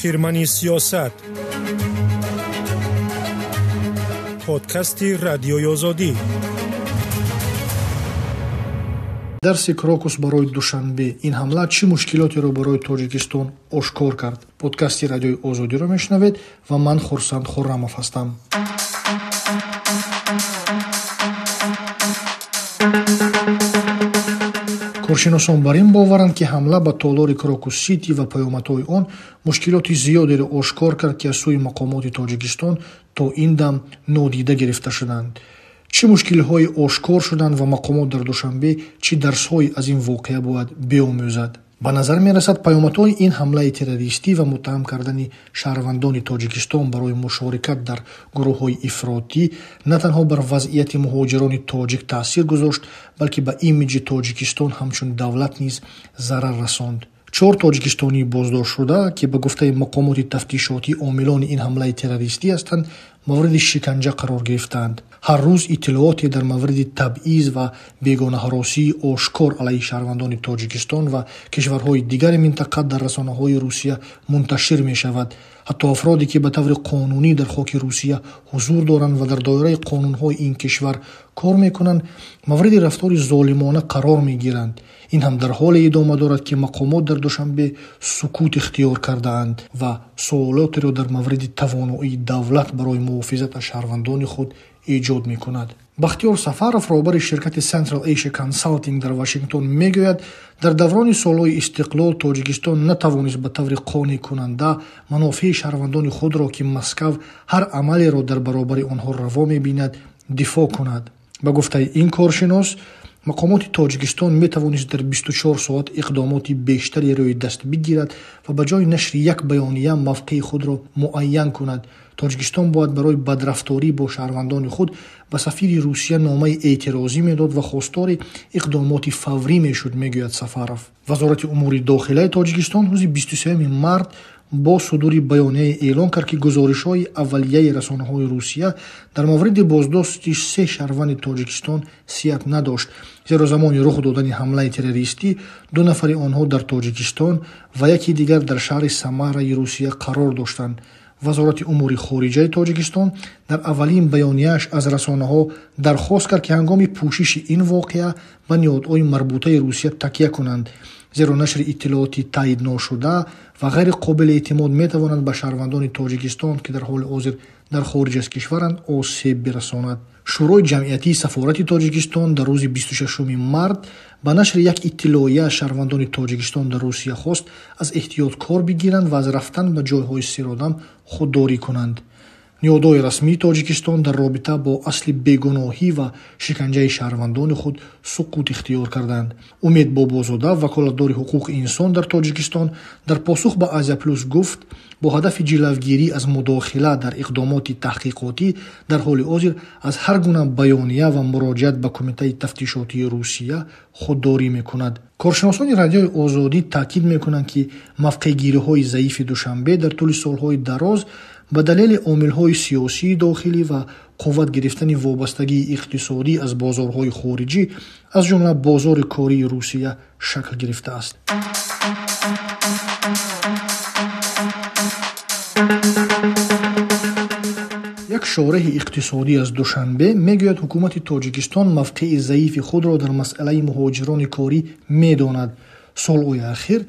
Хирмани сиёсат, подкасти Радиои Озодӣ. Дарси Крокус барои Душанбе. Ин ҳамла чӣ мушкилотеро барои Тоҷикистон ошкор кард? Подкасти Радиои Озодиро мешунавед ва ман Хурсанд Хуррамов ҳастам. Коршиносон бар ин боваранд, ки ҳамла ба толори Крокус Сити ва паёмадҳои он мушкилоти зиёдеро ошкор кард, ки аз сӯи мақомоти Тоҷикистон то ин дам нодида гирифта шуданд. Чӣ мушкилиҳое ошкор шуданд ва мақомот дар Душанбе чӣ дарсҳое аз ин воқеа бояд биомӯзад? Ба назар мерасад, паёмадҳои ин ҳамлаи террористӣ ва муттаҳам кардани шаҳрвандони Тоҷикистон барои мушорикат дар гурӯҳҳои ифротӣ на танҳо бар вазъияти муҳоҷирони тоҷик таъсир гузошт, балки ба имиҷи Тоҷикистон ҳамчун давлат низ зарар расонд. Чор тоҷикистонии боздоштшуда, ки ба гуфтаи мақомоти тафтишотӣ омилони ин ҳамлаи террористӣ ҳастанд, мавриди шиканҷа қарор гирифтаанд. Ҳар рӯз иттилооте дар мавриди табъиз ва бегонаҳаросии ошкор алайҳи шаҳрвандони Тоҷикистон ва кишварҳои дигари минтақа дар расонаҳои Русия мунташир мешавад. Ҳатто афроде, ки ба таври қонунӣ дар хоки Русия ҳузур доранд ва дар доираи қонунҳои ин кишвар кор мекунанд, мавриди рафтори золимона қарор мегиранд. Ин ҳам дар ҳоле идома дорад, ки мақомот дар Душанбе сукут ихтиёр кардаанд ва суолотеро дар мавриди тавоноии давлат барои муҳофизат аз шаҳрвандони худ эҷод мекунад. Бахтиёр Сафаров, роҳбари ширкати Central Asia Consulting дар Вашингтон, мегӯяд, дар даврони солҳои истиқлол Тоҷикистон натавонист ба таври қонеъкунанда манофеи шаҳрвандони худро, ки Москав ҳар амалеро дар баробари онҳо раво мебинад, дифоъ кунад. Ба гуфтаи ин коршинос, мақомоти Тоҷикистон метавонист дар 24 соат иқдомоти бештаре рӯи даст бигирад ва ба ҷои нашри як баёния мавқеи худро муайян кунад. Тоҷикистон бояд барои бадрафторӣ бо шаҳрвандони худ ба сафири Русия номаи эътирозӣ медод ва хостори иқдомоти фаврӣ мешуд, мегӯяд Сафаров. Вазорати умури дохилаи Тоҷикистон рӯзи 23 март бо судури баёнияе эълон кард, ки гузоришҳои аввалияи расонаҳои Русия дар мавриди боздошти се шаҳрванди Тоҷикистон сиҳат надошт, зеро замони рух додани ҳамлаи террористӣ ду нафари онҳо дар Тоҷикистон ва яке дигар дар шаҳри Самараи Русия қарор доштанд. Вазорати умури хориҷаи Тоҷикистон дар аввалин баёнияаш аз расонаҳо дархост кард, ки ҳангоми пӯшиши ин воқеа ба ниҳодҳои марбутаи Русия такя кунанд, зеро нашри иттилооти таъидношуда ва ғайриқобили эътимод метавонад ба шаҳрвандони Тоҷикистон, ки дар ҳоли ҳозир дар хориҷ аз кишваранд, осеб бирасонад. Шӯрои ҷамъиятии сафорати Тоҷикистон дар рӯзи 26 март ба нашри як иттилоия аз шаҳрвандони Тоҷикистон дар Русия хост аз эҳтиёт кор бигиранд ва аз рафтан ба ҷойҳои серодам худдорӣ кунанд. Ниҳодҳои расмии Тоҷикистон дар робита бо асли бегуноҳӣ ва шиканҷаи шаҳрвандони худ суқут ихтиёр карданд. Умед Бобозода, ваколатдори ҳуқуқи инсон дар Тоҷикистон, дар посух ба Азия Плюс гуфт, бо ҳадафи ҷилавгирӣ аз мудохила дар иқдомоти таҳқиқотӣ дар ҳоли ҳозир аз ҳар гуна баёния ва муроҷиат ба Кумитаи тафтишотии Русия худдорӣ мекунад. Коршиносони Радиои Озодӣ таъкид мекунанд, ки мавқеъгириҳои заифи Душанбе дар тӯли солҳои дароз ба далели омилҳои сиёсии дохилӣ ва қувват гирифтани вобастагии иқтисодӣ аз бозорҳои хориҷӣ, аз ҷумла бозори кории Русия, шакл гирифтааст. Як шореҳи иқтисодӣ аз Душанбе мегӯяд, ҳукумати Тоҷикистон мавқеи заифи худро дар масъалаи муҳоҷирони корӣ медонад. Солҳои ахир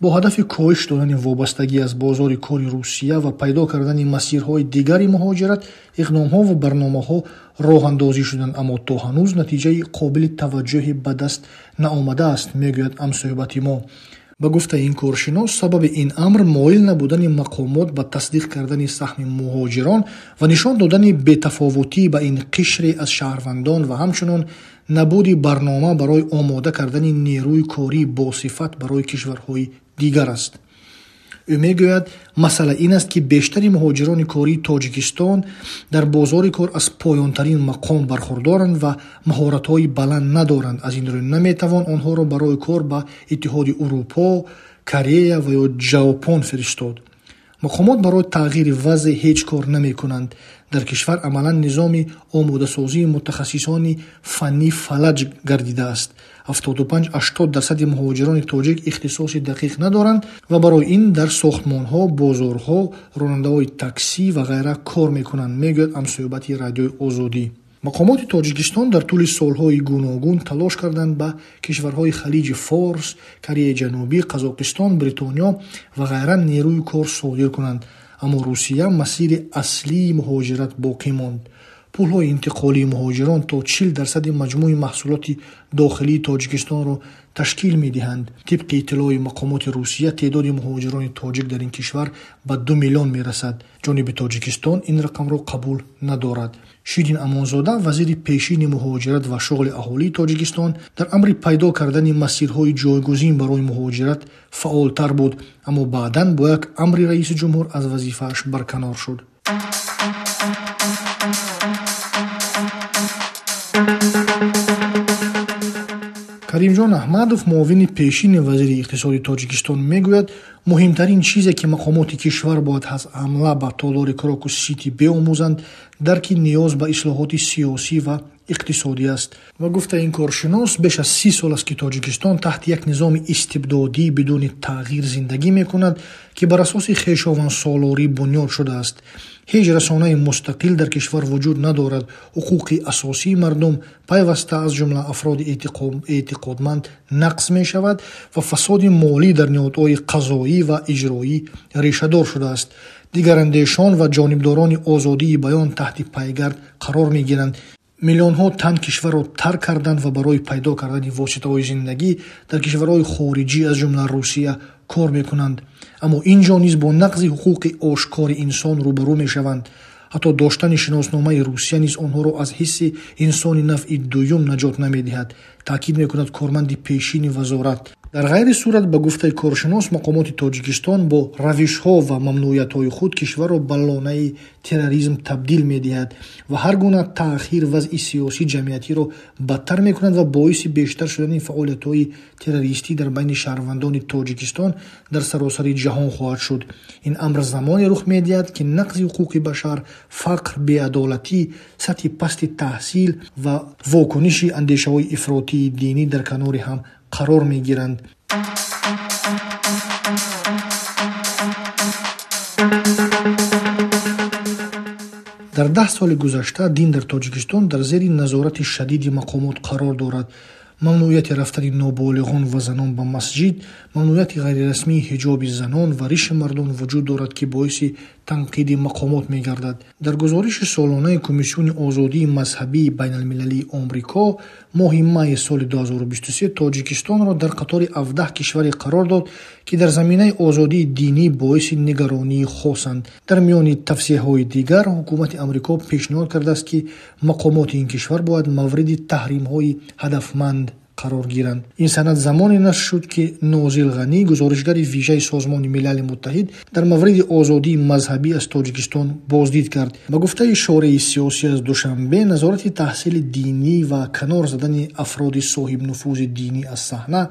бо ҳадафи коҳиш додани вобастагӣ аз бозори кори Русия ва пайдо кардани масирҳои дигари муҳоҷират иқдомҳо ва барномаҳо роҳандозӣ шуданд, аммо то ҳанӯз натиҷаи қобили таваҷҷӯҳе ба даст наомадааст, мегӯяд ҳамсӯҳбати мо. Ба гуфтаи ин коршинос, сабаби ин амр моил набудани мақомот ба тасдиқ кардани саҳми муҳоҷирон ва нишон додани бетафовутӣ ба ин қишре аз шаҳрвандон ва ҳамчунон набуди барнома барои омода кардани нерӯи корӣ босифат барои кишварҳои дигар аст. Ӯ мегӯяд, масъала ин аст, ки бештари муҳоҷирони кории Тоҷикистон дар бозори кор аз поёнтарин мақом бархурдоранд ва маҳоратҳои баланд надоранд. Аз ин рӯ наметавон онҳоро барои кор ба Иттиҳоди Урупо, Корея ва ё Ҷопон фиристод. Мақомот барои тағйири вазъ ҳеҷ кор намекунанд. Дар кишвар амалан низоми омодасозии мутахассисони фаннӣ фалаҷ гардидааст. 75-80% муҳоҷирони тоҷик ихтисоси дақиқ надоранд ва барои ин дар сохтмонҳо, бозорҳо, ронандаҳои таксӣ ва ғайра кор мекунанд, мегӯяд ҳамсӯҳбати Радиои Озодӣ. Мақомоти Тоҷикистон дар тӯли солҳои гуногун талош карданд ба кишварҳои Халиҷи Форс, Кореяи Ҷанубӣ, Қазоқистон, Бритониё ва ғайра нерӯи кор содир кунанд, аммо Русия масири аслии муҳоҷират боқӣ монд. Пулҳои интиқолии муҳоҷирон то 40% маҷмӯи маҳсулоти дохилии Тоҷикистонро ташкил медиҳанд. Тибқи иттилои мақомоти Русия, теъдоди муҳоҷирони тоҷик дар ин кишвар ба 2 миллион мерасад. Ҷониби Тоҷикистон ин рақамро қабул надорад. Ширин Амонзода, вазири пешини муҳоҷират ва шуғли аҳолии Тоҷикистон, дар амри пайдо кардани масирҳои ҷойгузин барои муҳоҷират фаъолтар буд, аммо баъдан бо як амри раиси ҷумҳур аз вазифааш барканор шуд. Каримҷон Аҳмадов, муовини пешини вазири иқтисоди Тоҷикистон, мегӯяд, муҳимтарин чизе, ки мақомоти кишвар бояд аз ҳамла ба толори Крокус Сити биомӯзанд, дарки ниёз ба ислоҳоти сиёсӣ ва иқтисодӣ аст. Ва гуфта ин коршинос, беш аз 30 сол аст, ки Тоҷикистон таҳти як низоми истибдодӣ бидуни тағйир зиндагӣ мекунад, ки бар асоси хешовандсолорӣ бунёд шудааст. Ҳеҷ расонаи мустақил дар кишвар вуҷуд надорад. Ҳуқуқи асосии мардум пайваста, аз ҷумла афроди эътиқодманд, нақз мешавад ва фасоди молӣ дар ниҳодҳои қазоӣ ва иҷроӣ решадор шудааст. Дигарандешон ва ҷонибдорони озодии баён таҳти пайгард қарор мегиранд. Миллионҳо тан кишварро тарк карданд ва барои пайдо кардани воситаҳои зиндагӣ дар кишварҳои хориҷӣ, аз ҷумла Русия, кор мекунанд. Аммо ин ҷо низ бо нақзи ҳуқуқи ошкори инсон рӯбарӯ мешаванд. Ҳатто доштани шиносномаи Русия низ онҳоро аз ҳисси инсони навъи дуюм наҷот намедиҳад, таъкид мекунад корманди пешини вазорат. Дар ғайри сурат, ба гуфтаи коршинос, мақомоти Тоҷикистон бо равишҳо ва мамнуиятҳои худ кишварро ба лонаи терроризм табдил медиҳад ва ҳар гуна таъхир вазъи сиёсӣ ҷамъиятиро бадтар мекунад ва боиси бештар шудани фаъолиятҳои террористӣ дар байни шаҳрвандони Тоҷикистон дар саросари ҷаҳон хоҳад шуд. Ин амр замоне рух медиҳад, ки нақзи ҳуқуқи башар, фақр, беадолатӣ, сатҳи пасти таҳсил ва вокуниши андешаҳои ифротии динӣ дар канори ҳам қарор мегиранд. Дар 10 соли гузашта дин дар Тоҷикистон дар зери назорати шадиди мақомот қарор дорад. Мамнуияти рафтани ноболиғон ва занон ба масҷид, мамнуияти ғайрирасмии ҳиҷоби занон ва риши мардон вуҷуд дорад, ки боиси танқиди мақомот мегардад. Дар гузориши солонаи Комиссиони озодии мазҳабии байналмилалии Омрико моҳи майи соли 2023 Тоҷикистонро дар қатори 17 кишваре қарор дод, ки дар заминаи озодии динӣ боиси нигаронии хосанд. Дар миёни тавсияҳои дигар, ҳукумати Амрико пешниҳод кардааст, ки мақомоти ин кишвар бояд мавриди таҳримҳои ҳадафманд қарор гиранд. Ин санад замоне нашр шуд, ки Нозил Ғанӣ, гузоришгари вижаи Созмони Милали Муттаҳид, дар мавриди озодии мазҳабӣ аз Тоҷикистон боздид кард. Ба гуфтаи шореҳи сиёсӣ аз Душанбе, назорати таҳсили динӣ ва канор задани афроди соҳибнуфузи динӣ аз саҳна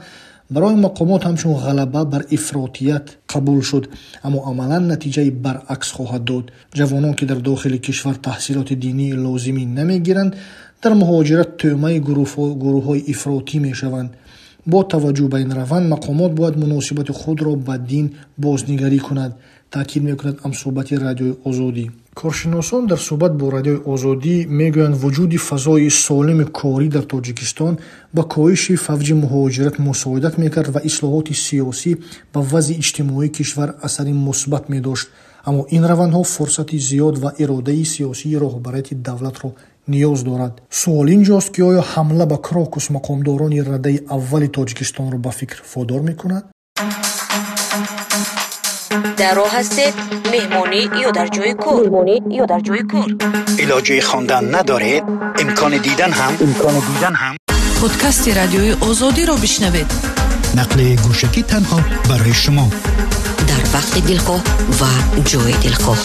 барои мақомот ҳамчун ғалаба бар ифротият қабул шуд, аммо амалан натиҷаи баръакс хоҳад дод. Ҷавонон, ки дар дохили кишвар таҳсилоти динии лозимӣ намегиранд, дар муҳоҷират тӯъмаи гурӯҳҳои ифротӣ мешаванд. Бо таваҷҷӯҳ ба ин раванд, мақомот бояд муносибати худро ба дин бознигарӣ кунад, таъкид мекунад ҳамсӯҳбати Радиои Озодӣ. Коршиносон дар суҳбат бо Радиои Озодӣ мегӯянд, вуҷуди фазои солими корӣ дар Тоҷикистон ба коҳиши фавҷи муҳоҷират мусоидат мекард ва ислоҳоти сиёсӣ ба вазъи иҷтимоии кишвар асари мусбат медошт. Аммо ин равандҳо фурсати зиёд ва иродаи сиёсии роҳбарияти давлатро ниёз дорад. Суол инҷост, ки оё ҳамла ба Крокус мақомдорони радаи аввали Тоҷикистонро ба фикр водор мекунад? Дар роҳ ҳастед, меҳмонӣ ё дар ҷои кор? Илоҷи хондан надоред? Имкони дидан ҳам? Подкасти Радиои Озодиро бишнавед. Нақли гӯшакӣ танҳо барои шумо. Дар вақти дилхоҳ ва ҷои дилхоҳ.